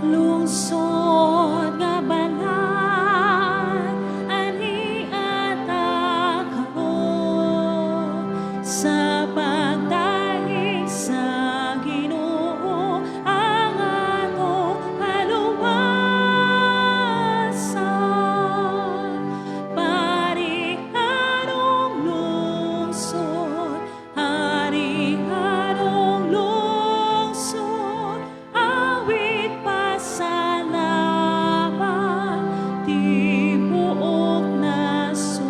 Lungsod nga balaan anhi ata karon sa pagdahig sa Ginoo ang atong kaluwasan. Parianong lungsod, parianong lungsod, awit pasalamat, tibuok nasod.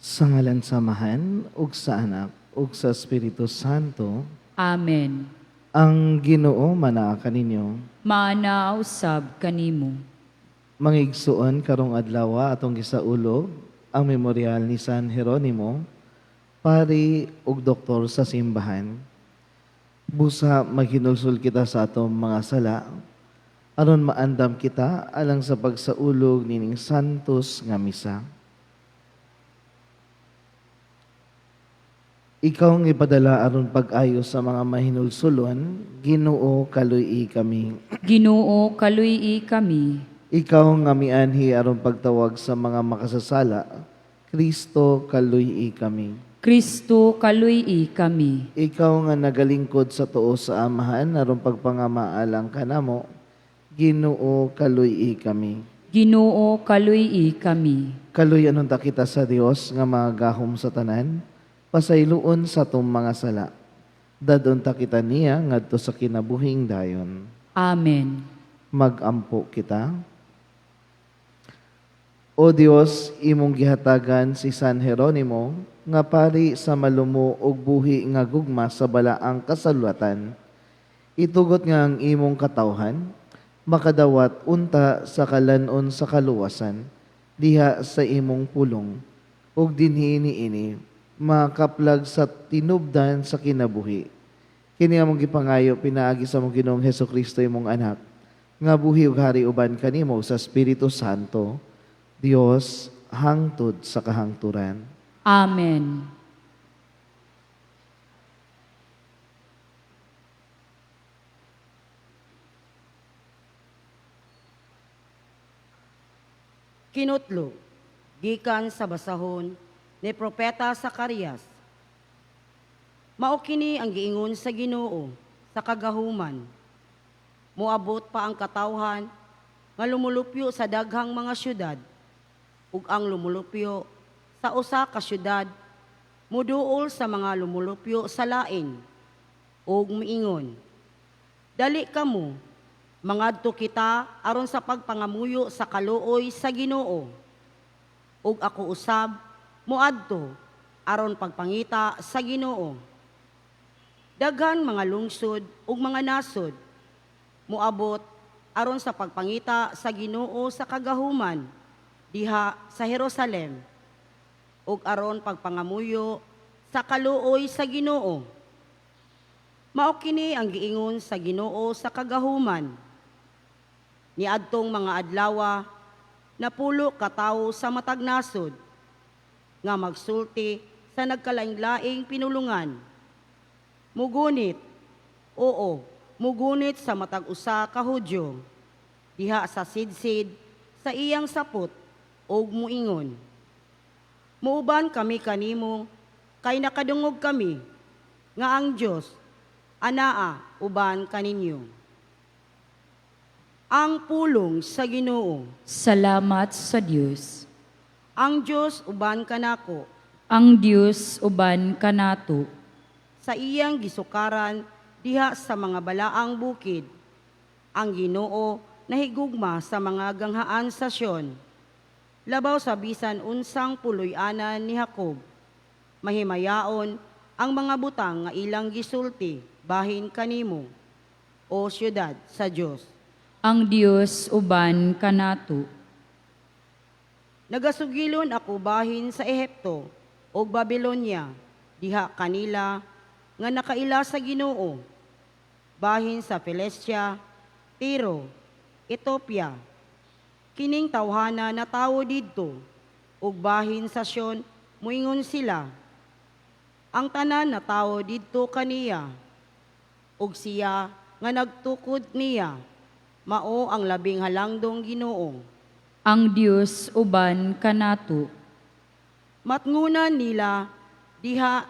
Sa ngalan sa Amahan, ug sa Anak, ug sa Espiritu Santo. Amen. Ang Ginoo manaa kaninyo. Maana usab kanimo. Mangigsuon, karong adlaw atong gisaulog ang memorial ni San Jeronimo, pari ug doktor sa simbahan. Busa maghinulsol kita sa atong mga sala aron maandam kita alang sa pagsaulog nining santos nga misa. Ikaw ang ipadala aron pag-ayo sa mga mahinulsulon, Ginoo, kaluy kami. Ginoo, kaluy kami. Ikaw nga mianhi aron pagtawag sa mga makasasala, Kristo, kaluy kami. Kristo, kaluy kami. Ikaw nga nagalingkod sa tuo sa Amahan aron pagpangamaalang kanamo, Ginoo, kaluy kami. Ginoo, kaluy kami. Kaluy unta kita sa Dios nga magahom sa tanan, pasayloon sa atong mga sala. Dad-on ta kita niya ngadto sa kinabuhing dayon. Amen. Magampo kita. O Dios, imong gihatagan si San Jeronimo nga pari sa malumo ug buhi nga gugma sa balaang kasulatan. Itugot nga ang imong katawhan makadawat unta sa kalanon sa kaluwasan diha sa imong pulong ug dinhi niini makaplag sa tinubdan sa kinabuhi. Kini among gipangayo pinaagi sa among Ginoong Hesukristo, imong anak, nga buhi ug hari uban kanimo sa Espiritu Santo, Dios, hangtod sa kahangturan. Amen. Kinutlo, gikan sa basahon ni Propeta Zacarias. Mao kini ang giingon sa Ginoo sa kagahuman. Moabot pa ang katawhan nga lumulupyo sa daghang mga syudad, ug ang lumulupyo sa usa ka syudad muduol sa mga lumulupyo sa lain ug miingon, "Dali kamo, mangadto kita aron sa pagpangamuyo sa kaluoy sa Ginoo." Ug ako usab moadto aron pagpangita sa Ginoo. Daghan mga lungsod ug mga nasod moabot aron sa pagpangita sa Ginoo sa kagahuman diha sa Jerusalem ug aron pagpangamuyo sa kaluoy sa Ginoo. Mao kini ang giingon sa Ginoo sa kagahuman. Niadtong mga adlawa, napulo ka tawo sa matag nasod nga magsulti sa nagkalaing-laing pinulungan. Mugunit, oo, mugunit sa matag usa ka Hudyo diha sa sidsid sa iyang sapot ug muingon, "Muuban kami kanimo kay nakadungog kami nga ang Dios anaa uban kaninyo." Ang pulong sa Ginoo. Salamat sa Dios. Ang Dios uban kanako. Ang Dios uban kanato. Sa iyang gisukaran diha sa mga balaang bukid. Ang Ginoo nahigugma sa mga ganghaan sa Sion. Labaw sa bisan unsang puloy-anan ni Jacob. Mahimayaon ang mga butang nga ilang gisulti bahin kanimo, o siyudad sa Dios. Ang Dios uban kanato. Nagasugilon ako bahin sa Ehipto ug Babilonia diha kanila nga nakaila sa Ginoo. Bahin sa Filistia, Tiro, Ethiopia. Kining tawhana na tawo didto ug bahin sa Sion moingon sila. Ang tanan na tawo didto kaniya. Ug siya nga nagtukod niya mao ang labing halangdong Ginoo. Ang Dios uban kanato. Matngunan nila diha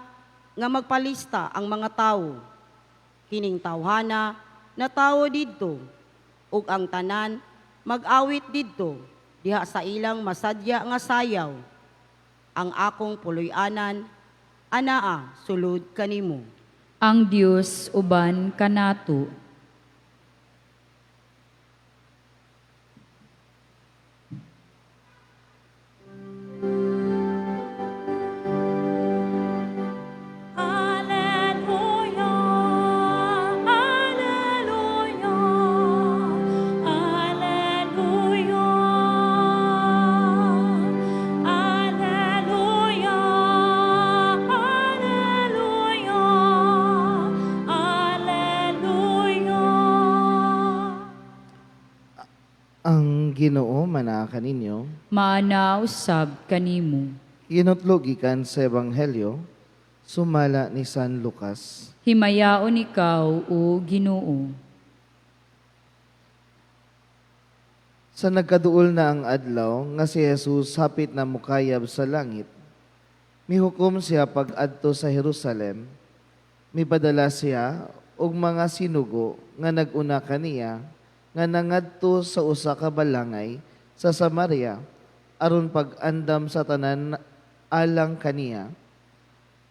nga magpalista ang mga tawo. Kining tawhana natawo didto ug ang tanan mag-awit didto diha sa ilang masadya nga sayaw. Ang akong puloy-anan anaa sulod kanimo. Ang Dios uban kanato. Alleluia, Alleluia, Alleluia, Alleluia, Alleluia, Alleluia. Ang Ginoo manaa kaninyo. Maana usab kanimo. Kinutlo gikan sa Ebanghelyo sumala ni San Lucas. Himayaon ikaw, o Ginoo. Sa nagkaduol na ang adlaw nga si Jesus hapit na mukayab sa langit, mihukom siya pag-adto sa Jerusalem, mipadala siya og mga sinugo nga nag-una kaniya nga nangadto sa usa ka balangay sa Samaria aron pag-andam sa tanan alang kaniya.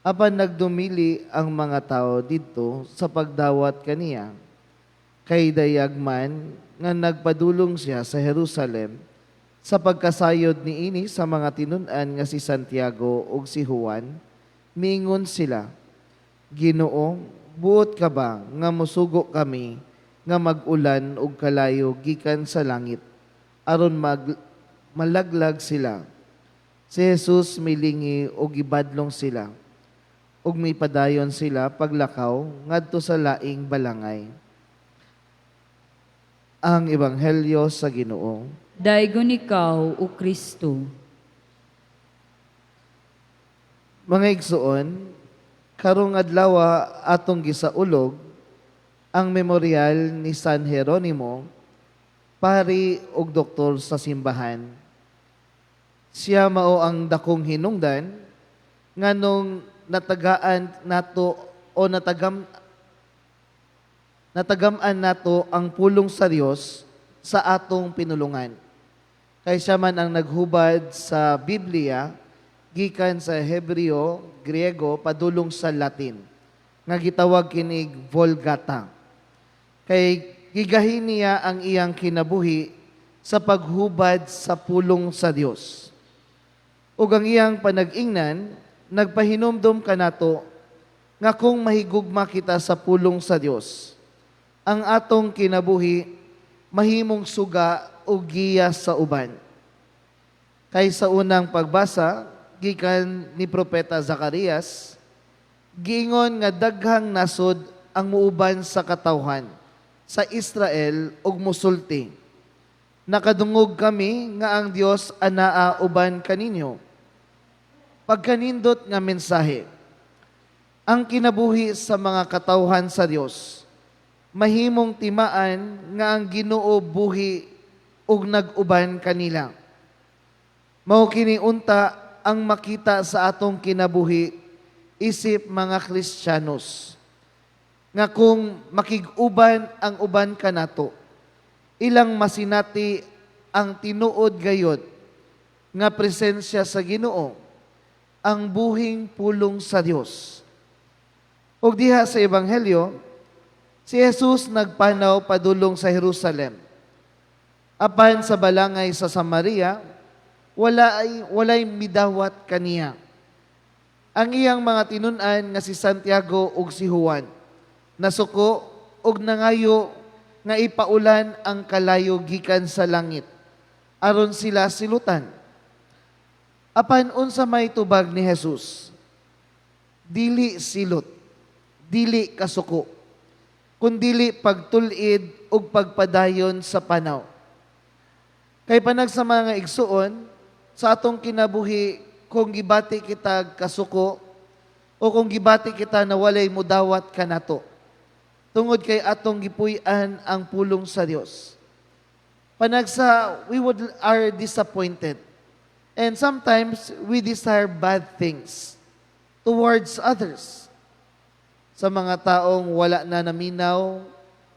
Apan nagdumili ang mga tao didto sa pagdawat kaniya. Kay dayag man nga nagpadulong siya sa Jerusalem sa pagkasayod niini sa mga tinun-an nga si Santiago ug si Juan, miingon sila, "Ginoo, buot ka ba nga mosugo kami nga mag-ulan og kalayo gikan sa langit aron malaglag sila?" Si Jesus milingi og gibadlong sila ug mipadayon sila paglakaw ngadto sa laing balangay. Ang Ebanghelyo sa Ginoo. Daygon ikaw, o Kristo. Mga igsoon, karong adlaw atong gisaulog ang memorial ni San Jeronimo, pari ug doktor sa simbahan. Siya mao ang dakong hinungdan nganong natagaan nato o natagam-an nato ang pulong sa Dios sa atong pinulungan. Kay siya man ang naghubad sa Biblia gikan sa Hebreo, Griego padulong sa Latin nga gitawag kinig Vulgata. Kay gigahin niya ang iyang kinabuhi sa paghubad sa pulong sa Dios. Ug ang iyang panag-ingnan nagpahinumdom kanato nga kung mahigugma kita sa pulong sa Dios, ang atong kinabuhi mahimong suga o giya sa uban. Kay sa unang pagbasa gikan ni Propeta Zacarias, giingon nga daghang nasod ang muuban sa katawhan sa Israel ug musulti. "Nakadungog kami nga ang Dios anaa uban kaninyo." Pagkanindot nga mensahe, ang kinabuhi sa mga katawhan sa Dios mahimong timaan nga ang Ginoo buhi ug nag-uban kanila. Mao kini unta ang makita sa atong kinabuhi isip mga Kristiyanos, nga kung makig-uban ang uban kanato, ilang masinati ang tinuod gayod nga presensya sa Ginoo, ang buhing pulong sa Dios. Ug diha sa Ebanghelyo, si Jesus nagpanaw padulong sa Jerusalem. Apan sa balangay sa Samaria, walay midawat kaniya. Ang iyang mga tinun-an nga si Santiago ug si Juan nasuko ug nangayo nga ipaulan ang kalayo gikan sa langit aron sila silutan. Apan unsa may tubag ni Jesus? Dili silot, dili kasuko, kundili pagtul-id ug pagpadayon sa panaw. Kay panag sa mga igsuon, sa atong kinabuhi, kung gibati kita kasuko o kung gibati kita na walay mudawat kanato, Tungod kay atong gipuy-an ang pulong sa Dios. Panagsa we would are disappointed. And sometimes we desire bad things towards others. Sa mga taong wala na naminaw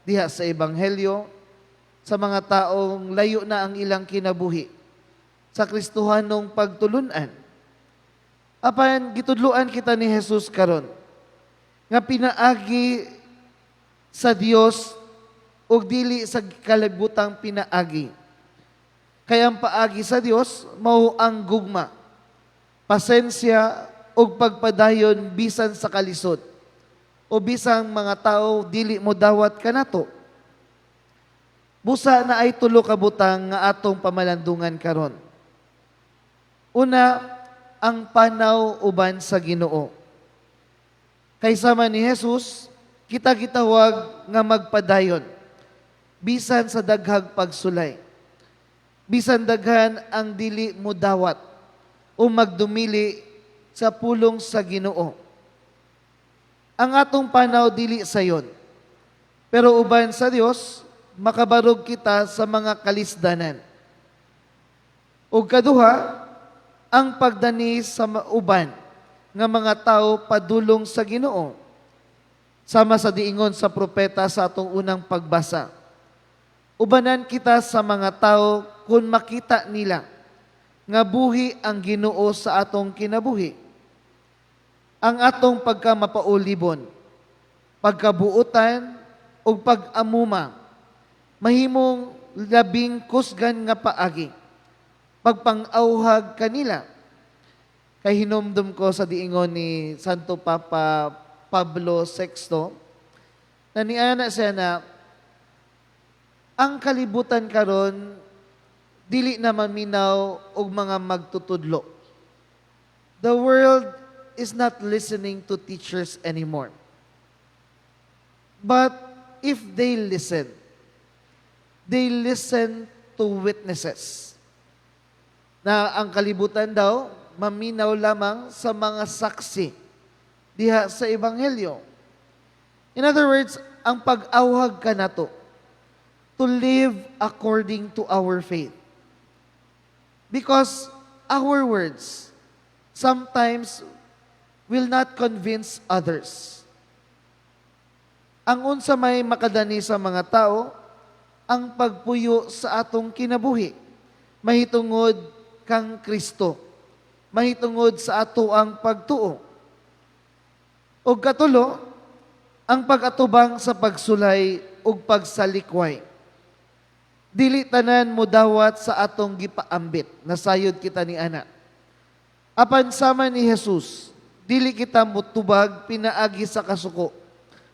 diha sa ebanghelyo, sa mga taong layo na ang ilang kinabuhi sa Kristohanong pagtulunan. Apan gitudloan kita ni Jesus karon nga pinaagi sa Dios ug dili sa kalibutang pinaagi. Kay ang paagi sa Dios mao ang gugma, pasensya ug pagpadayon bisan sa kalisod o bisang mga tao dili mo dawat kanato. Busa na ay tulo ka butang nga atong pamalandungan karon. Una, ang panaw uban sa Ginoo. Kaysa man ni Jesus, kita gitawag nga magpadayon bisan sa daghag pagsulay. Bisan daghan ang dili mo dawat o magdumili sa pulong sa Ginoo. Ang atong panaw dili sayon. Pero uban sa Dios, makabarog kita sa mga kalisdanan. Ug kaduha, ang pagdani sa uban nga mga tao padulong sa Ginoo. Sama sa diingon sa propeta sa atong unang pagbasa. Ubanan kita sa mga tao kung makita nila nga buhi ang Ginoo sa atong kinabuhi. Ang atong pagkamapaulibon, pagkabuotan ug pag-amuma, mahimong labing kusgan nga paagi, pagpang-auhag kanila. Kay hinumdum ko sa diingon ni Santo Papa Pablo VI, na niana siya na ang kalibutan karon dili na maminaw og mga magtutudlo. The world is not listening to teachers anymore. But if they listen, they listen to witnesses. Na ang kalibutan daw, maminaw lamang sa mga saksi diha sa Ebanghelyo. In other words, ang pag-awhag kanato to live according to our faith. Because our words sometimes will not convince others. Ang unsa may makadani sa mga tao, ang pagpuyo sa atong kinabuhi, mahitungod kang Kristo, mahitungod sa ato ang pagtuo. Og katulo, ang pag-atubang sa pagsulay ug pagsalikway. Dili tanan mo dawat sa atong gipaambit, nasayod kita ni ana. Apan sama ni Jesus, dili kita mutubag pinaagi sa kasuko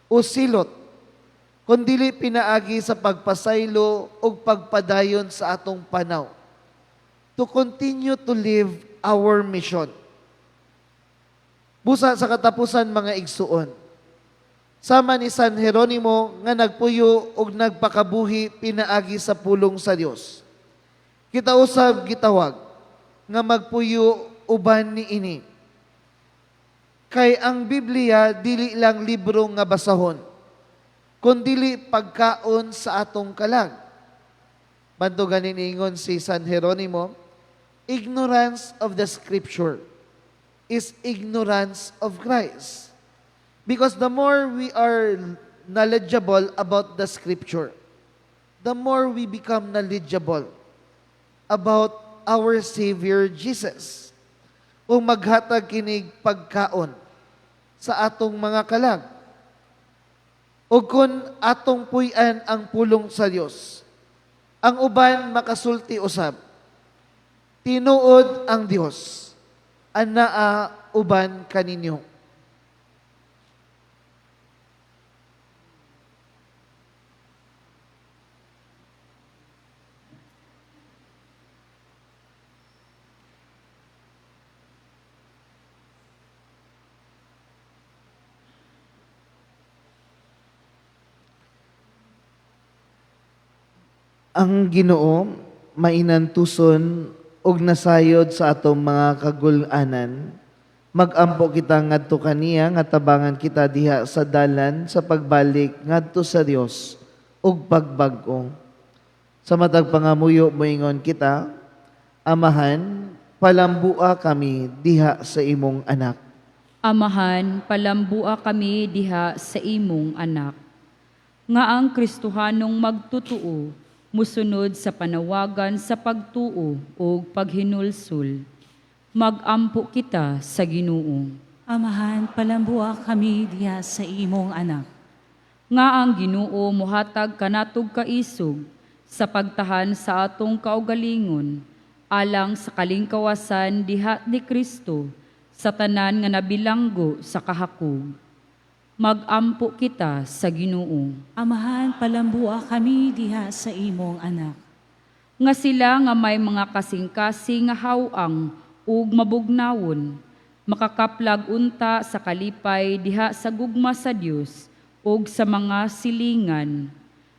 o silot, kundili pinaagi sa pagpasaylo ug pagpadayon sa atong panaw. To continue to live our mission. Busa sa katapusan mga igsuon, sama ni San Jeronimo nga nagpuyo og nagpakabuhi pinaagi sa pulong sa Dios. Kita usab gitawag nga magpuyo uban ni ini. Kay ang Biblia dili lang libro nga basahon, kundili pagkaon sa atong kalag. Banto ganin ingon si San Jeronimo, ignorance of the scripture is ignorance of Christ. Because the more we are knowledgeable about the scripture, the more we become knowledgeable about our Savior Jesus. Kung maghatag kinig pagkaon sa atong mga kalag. O kung atong puy-an ang pulong sa Dios, ang uban makasulti usab, tinuod ang Dios, anaa uban kaninyo. Ang Ginoo mainantuson ug nasayod sa atong mga kagul-anan. Magampo kita ngadto kaniya nga tabangan kita diha sa dalan sa pagbalik ngadto sa Dios ug pagbag-o. Sa matag pangamuyo moingon kita, Amahan, palambua kami diha sa imong anak. Amahan, palambua kami diha sa imong anak. Nga ang Kristohanong magtutuo, musunod sa panawagan sa pagtuo ug paghinulsol. Magampo kita sa Ginoo. Amahan, palambua kami diha sa imong anak. Nga ang Ginoo mohatag kanatog kaisog sa pagtahan sa atong kaugalingon alang sa kalingkawasan diha ni Kristo sa tanan nga nabilanggo sa kahakog. Magampo kita sa Ginoo. Amahan, palambua kami diha sa imong anak. Nga sila nga may mga kasing-kasing nga haw-ang ug mabugnawon, makakaplag unta sa kalipay diha sa gugma sa Dios ug sa mga silingan.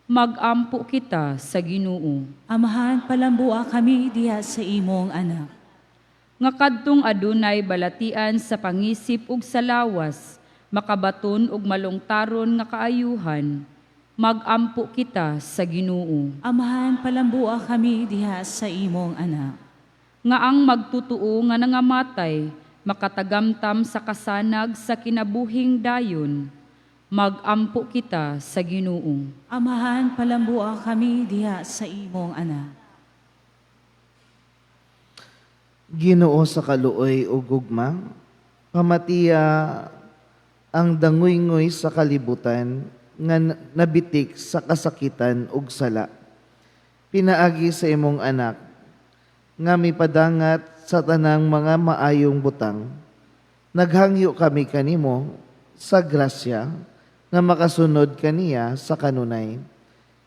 Magampo kita sa Ginoo. Amahan, palambua kami diha sa imong anak. Nga kadtong adunay balatian sa pangisip ug sa lawas, makabaton ug malungtaron nga kaayuhan. Magampo kita sa Ginoo. Amahan, palambua kami diha sa imong anak. Nga ang magtutuo nga nangamatay makatagamtam sa kasanag sa kinabuhing dayon. Magampo kita sa Ginoo. Amahan, palambua kami diha sa imong anak. Ginoo sa kaluoy ug gugma, pamatiya ang danguyngoy sa kalibutan nga nabitik sa kasakitan ug sala. Pinaagi sa imong anak nga mipadangat sa tanang mga maayong butang. Naghangyo kami kanimo sa grasya nga makasunod kaniya sa kanunay.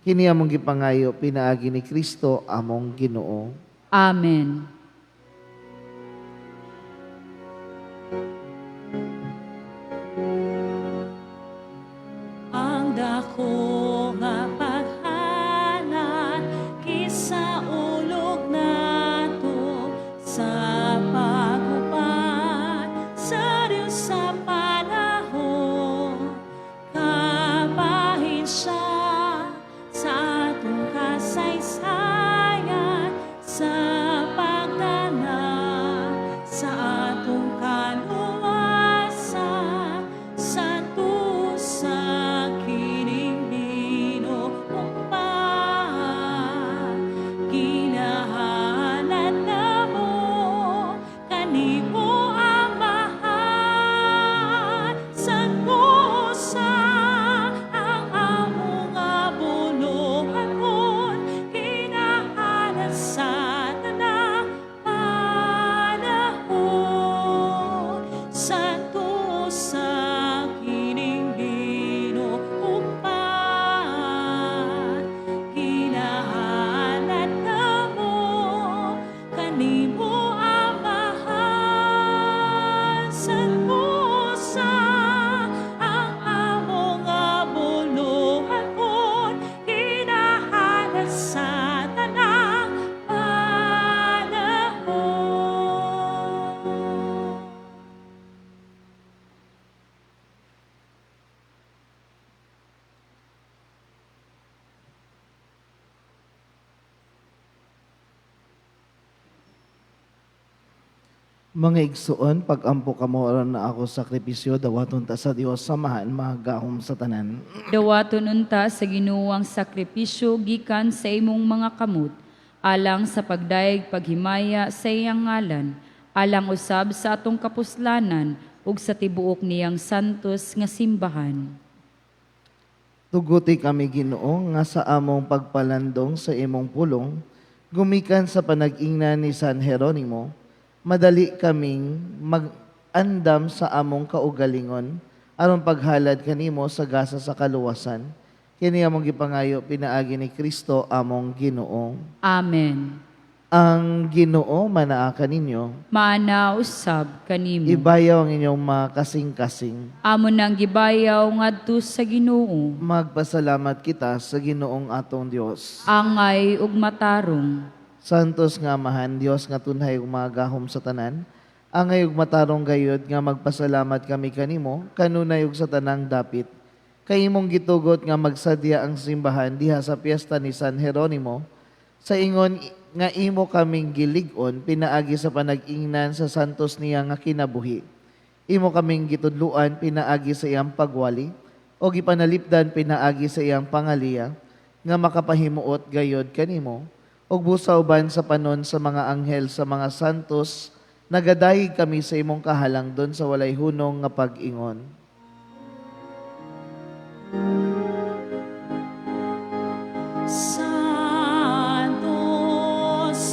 Kini among gipangayo pinaagi ni Kristo among Ginoo. Amen. Ang dako nga paghalat kisa ulog nato sa pagupat sa Dios sa panahon kabahin siya sa atong kasaysayan sa pagdala sa atong kaluwasan sa tusa kining binuumpa ginahalan namo kanimo Amahan sa tusa ang among nga buluhaton ginahalan sa tanang panahon sa tusa kining binuumpa ginahalan namo kanimo Amahan sa tusa ang among nga buluhaton ginahalan sa tanang panahon. Mga igsuon, pag-ampo kamo aron na ako sakripisyo, dawaton ta sa Dios samahan magahom sa tanan. Dawaton unta sa Ginoo ang sakripisyo gikan sa imong mga kamot alang sa pagdayeg paghimaya sa iyang ngalan, alang usab sa atong kapuslanan ug sa tibuok niyang santos nga simbahan. Tuguti kami Ginoo nga sa among pagpalandong sa imong pulong, gumikan sa panag-ingna ni San Jeronimo, madali kaming mag-andam sa among kaugalingon aron paghalad kanimo sa gasa sa kaluwasan. Kini among gipangayo pinaagi ni Kristo among Ginoo. Amen. Ang Ginoo manaa kaninyo, Maana usab kanimo. ibayaw ang inyong mga kasing-kasing. Amo nang gibayaw ngadto sa Ginoo. Magpasalamat kita sa Ginoong atong Dios. Angay ug matarong. Santos nga Amahan, Dios nga tunhay ug mga gahom sa tanan, Angay ug matarong gayod nga magpasalamat kami kanimo kanunay ug sa tanang dapit. Kay imong gitugot nga magsadya ang simbahan diha sa piyesta ni San Jeronimo sa ingon nga imo kaming gilig-on pinaagi sa panag-ingnan sa santos niya nga kinabuhi. Imo kaming gitudluan pinaagi sa iyang pagwali o gipanalipdan pinaagi sa iyang pangaliya nga makapahimuot gayod kanimo ug busa uban sa panon sa mga anghel sa mga santos nagadayeg kami sa imong kahalangdon sa walay hunong nga pag-ingon. Santos,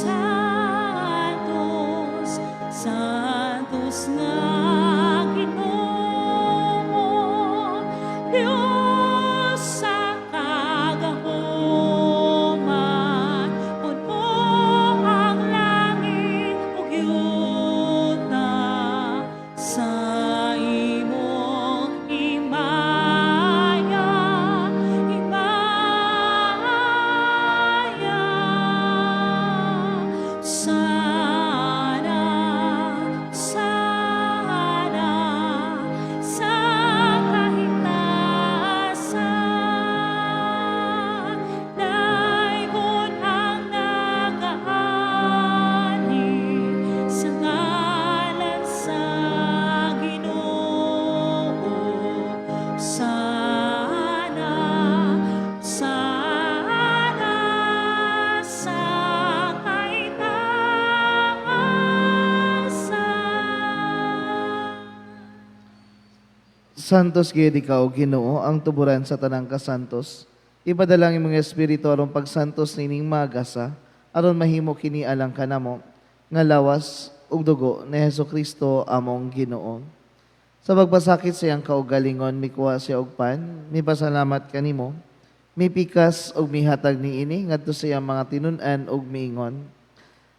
Santos, Santos nga Ginoo, Dios sa kagahuman, puno ang langit ug yuta sa imong himaya, himaya. Sana, sana, sa kahitasan, daygon ang nagaani sa ngalan sa Ginoo. Sana, sana, sa kahitasan. Santos gayud ikaw, Ginoo, ang tuburan sa tanang kasantos. Ipadala ang imong espiritu aron pagsantos nining mga gasa, aron mahimo kini alang kanamo nga lawas ug dugo ni Hesukristo among Ginoo. Sa pagpasakit sa iyang kaugalingon, mikuha siya og pan, mipasalamat kanimo, mipikas ug mihatag niini ngadto sa iyang mga tinun-an ug miingon.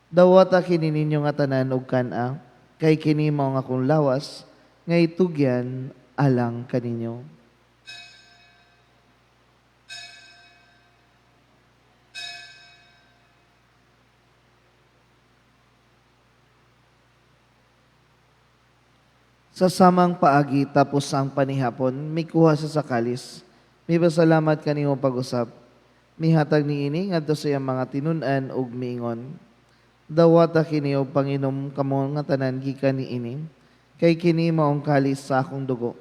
Dawata kini ninyo nga tanan og kan-a, kay kini mao ang akong lawas nga itugyan alang kaninyo. Sa samang paagi tapos ang panihapon, mikuha sa kalis, mipasalamat kanimo pag-usab. Mihatag niini ngadto sa iyang mga tinun-an ug miingon. Dawata kini og panginom kamo nga tanan gikan niini, kay kini maong kalis sa akong dugo.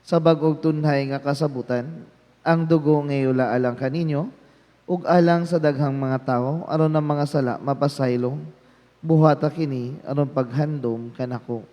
Sa bag-ong tunhay nga kasabutan, ang dugo ngayula alang kaninyo ug alang sa daghang mga tawo aron ang mga sala mapasaylo. Buhata kini aron paghandom kanako.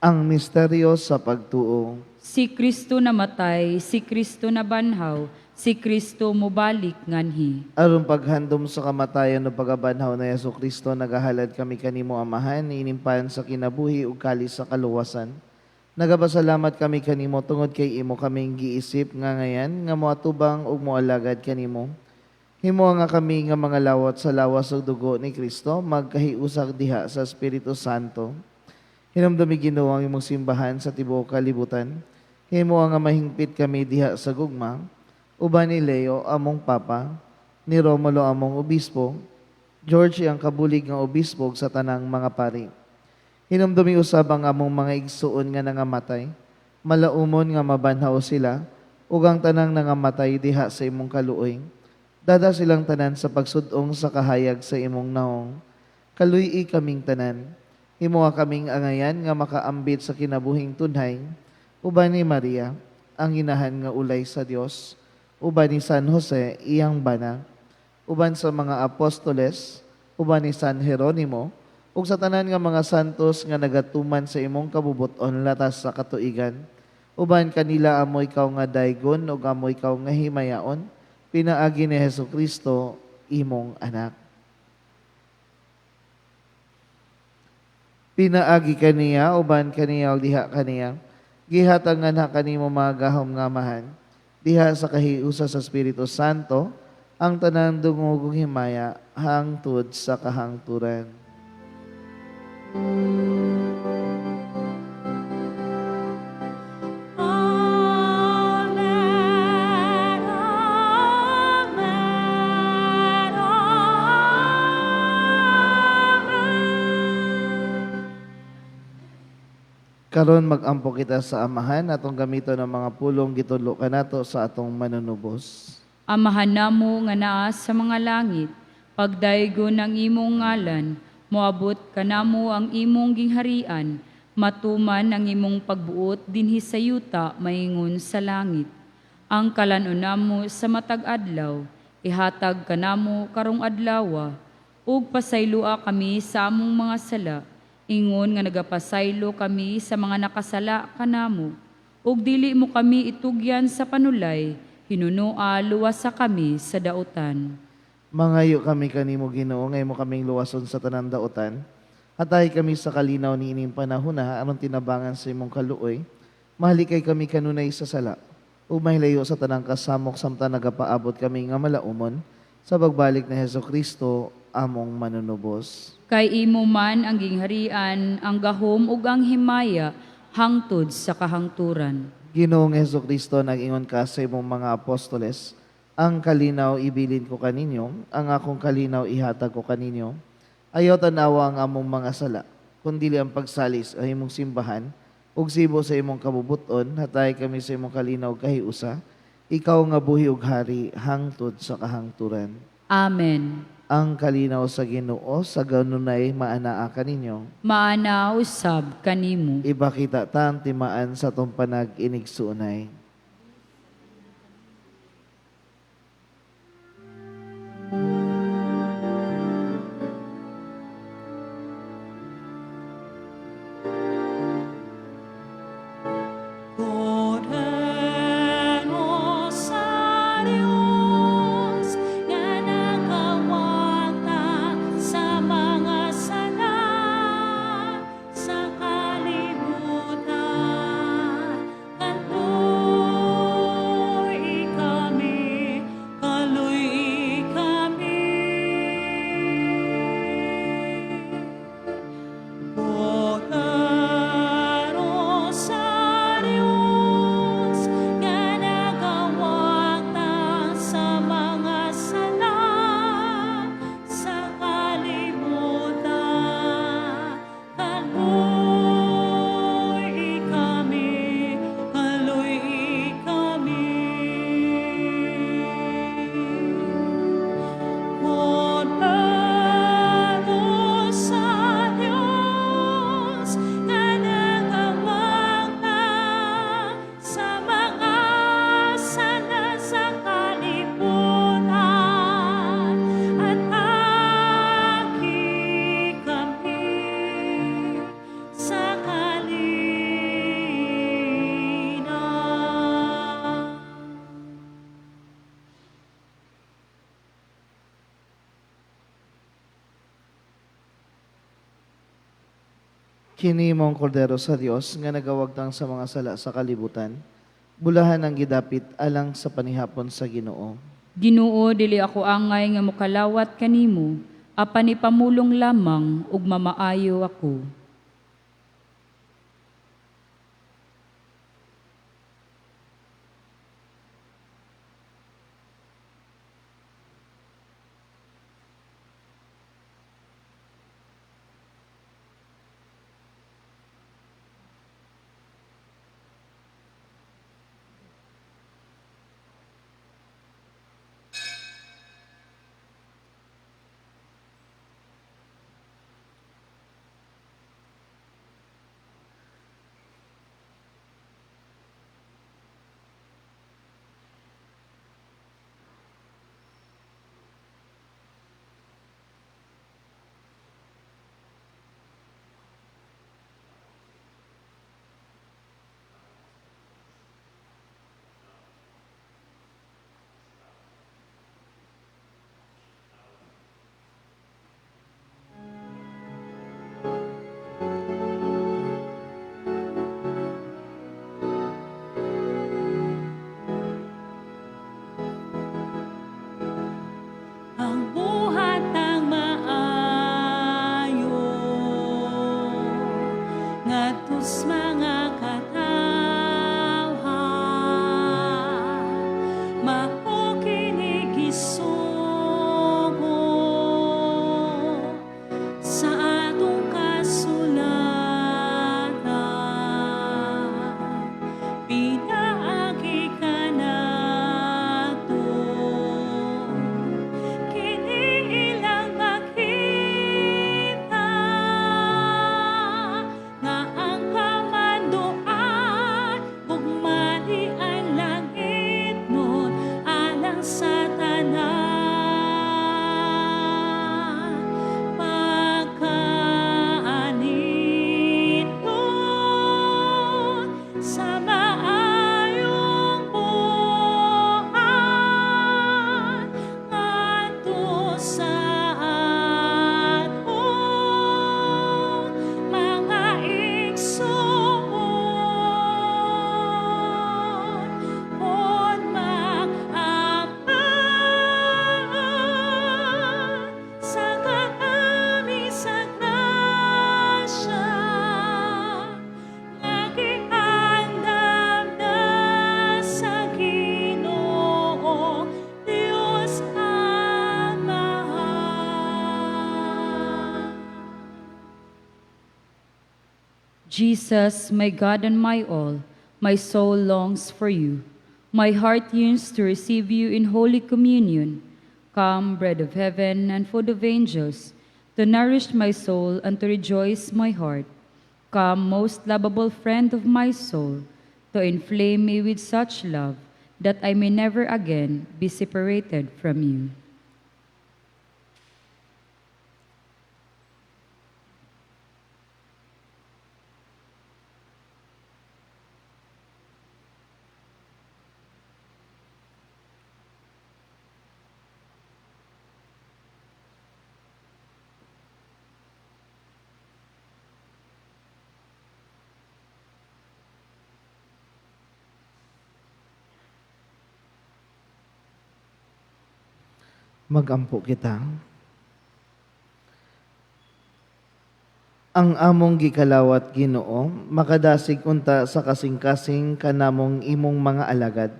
Ang misteryo sa pagtuo. Si Kristo namatay, si Kristo nabanhaw, si Kristo mobalik nganhi. Aron paghandom sa kamatayon o pagabanhaw na Hesus Kristo, nagahalad kami kanimo Amahan, inimpan sa kinabuhi ug kalis sa kaluwasan. Nagapasalamat kami kanimo tungod kay imo kaming giisip nga ngayan nga moatubang ug moalagad kanimo. Himo nga kami nga mga lawat sa lawas ug dugo ni Kristo, magkahiusak diha sa Espiritu Santo. Hinumdumi Ginoo ang imong simbahan sa tibuok kalibutan. Himo nga mahingpit kami diha sa gugma, uban ni Leo among Papa, ni Romulo among obispo, George ang kabulig nga obispo sa tanang mga pari. Hinumdumi usab ang among mga igsuon nga nangamatay, malaumon nga mabanhaw sila, ug ang tanang nangamatay diha sa imong kaluoy. Dada silang tanan sa pagsud-ong sa kahayag sa imong naong. Kaluy-i kaming tanan. Himoa kaming angayan nga makaambit sa kinabuhing tunhay, uban ni Maria, ang inahan nga ulay sa Dios, uban ni San Jose, iyang bana, uban sa mga apostoles, uban ni San Jeronimo, ug sa tanan nga mga santos nga nagatuman sa imong kabubuton latas sa katuigan, uban kanila amoy kaw nga daygon ug amoy kaw nga himayaon, pinaagi ni Hesukristo imong anak. Pinaagi kaniya, uban kaniya, ug diha kaniya. Gihatag nga kanimo mga gahom nga amahan. Diha sa kahiusa sa Espiritu Santo, ang tanang dungog ug himaya hangtod sa kahangturan. Karon mag-ampo kita sa Amahan atong gamiton ang mga pulong gitudlo kanato sa atong manunubos. Amahan namo nga naa sa mga langit, pagdaygon ang imong ngalan, moabot kanamo ang imong gingharian, matuman ang imong pagbuot dinhi sa yuta maingon sa langit. Ang kalan-on namo sa matag adlaw, ihatag kanamo karong adlawa, ug pasayloa kami sa among mga sala, ingon nga nagapasaylo kami sa mga nakasala kanamo. Ug dili mo kami itugyan sa panulay, hinunoa luwasa kami sa dautan. Mangayo kami kanimo Ginoo, ngay mo kaming luwason sa tanang dautan. Hatay kami sa kalinaw niining panahona aron tinabangan sa imong kaluoy. Mahalikay kami kanunay sa sala ug mahilayo sa tanang kasamok samtang nagapaabot kami nga malaumon sa pagbalik ni Hesus Kristo among manunubos. Kay imo man ang gingharian, ang gahom ug ang himaya hangtod sa kahangturan. Ginoong Hesus Kristo, nag-ingon ka sa imong mga apostoles, ang kalinaw ibilin ko kaninyo, ang akong kalinaw ihatag ko kaninyo. Ayaw tanawa ang among mga sala, kundili ang pagsalis sa imong simbahan, ug sibo sa imong kabubuton, hatay kami sa imong kalinaw kahiusa, ikaw nga buhi ug hari hangtod sa kahangturan. Amen. Ang kalinaw sa Ginoo sa ganunay maanaa kaninyo. Maana usab kanimo. Ipakita ta ang timaan sa atong panag-inigsuonay. Kordero sa Dios nga nakawagta sa mga sala sa kalibutan, kaluoy kami, kaluoy kami. Kordero sa Dios nga nagawagta sa mga sala sa kalibutan, kaluoy kami, kaluoy kami. Kordero sa Dios nga nagawagta sa mga sala sa kalibutan, ataki kami sa kalinaw. Kini mong kordero sa Dios nga nagawagtang sa mga sala sa kalibutan, bulahan ang gidapit alang sa panihapon sa Ginoo. Ginoo, dili ako angay nga mokalawat kanimo, apan ipamulong lamang ug mamaayo ako. Ang buhat ang maayo ngadto sa mga katawhan, mao kini gisugo sa atong kasulatan. Jesus, my God and my all, my soul longs for you. My heart yearns to receive you in Holy Communion. Come, bread of heaven and food of angels, to nourish my soul and to rejoice my heart. Come, most lovable friend of my soul, to inflame me with such love that I may never again be separated from you. Magampo kita. Ang among gikalawat Ginoo, makadasig unta sa kasing-kasing kanamong imong mga alagad,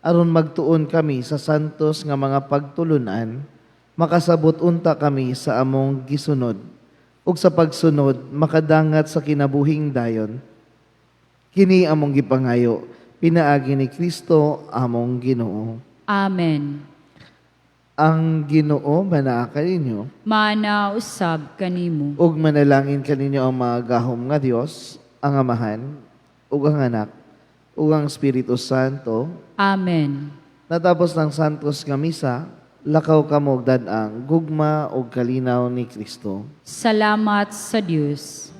aron magtuon kami sa santos nga mga pagtulunan, makasabot unta kami sa among gisunod, ug sa pagsunod makadangat sa kinabuhing dayon. Kini among gipangayo, pinaagi ni Kristo among Ginoo. Amen. Ang Ginoo manaa kaninyo, Mana usab kanimo. ug manalangin kaninyo ang mga gahom nga Dios, ang Amahan, ug ang Anak, ug ang Espiritu Santo. Amen. Natapos ng Santos nga misa, lakaw kamo og dad-ang gugma ug kalinaw ni Kristo. Salamat sa Dios.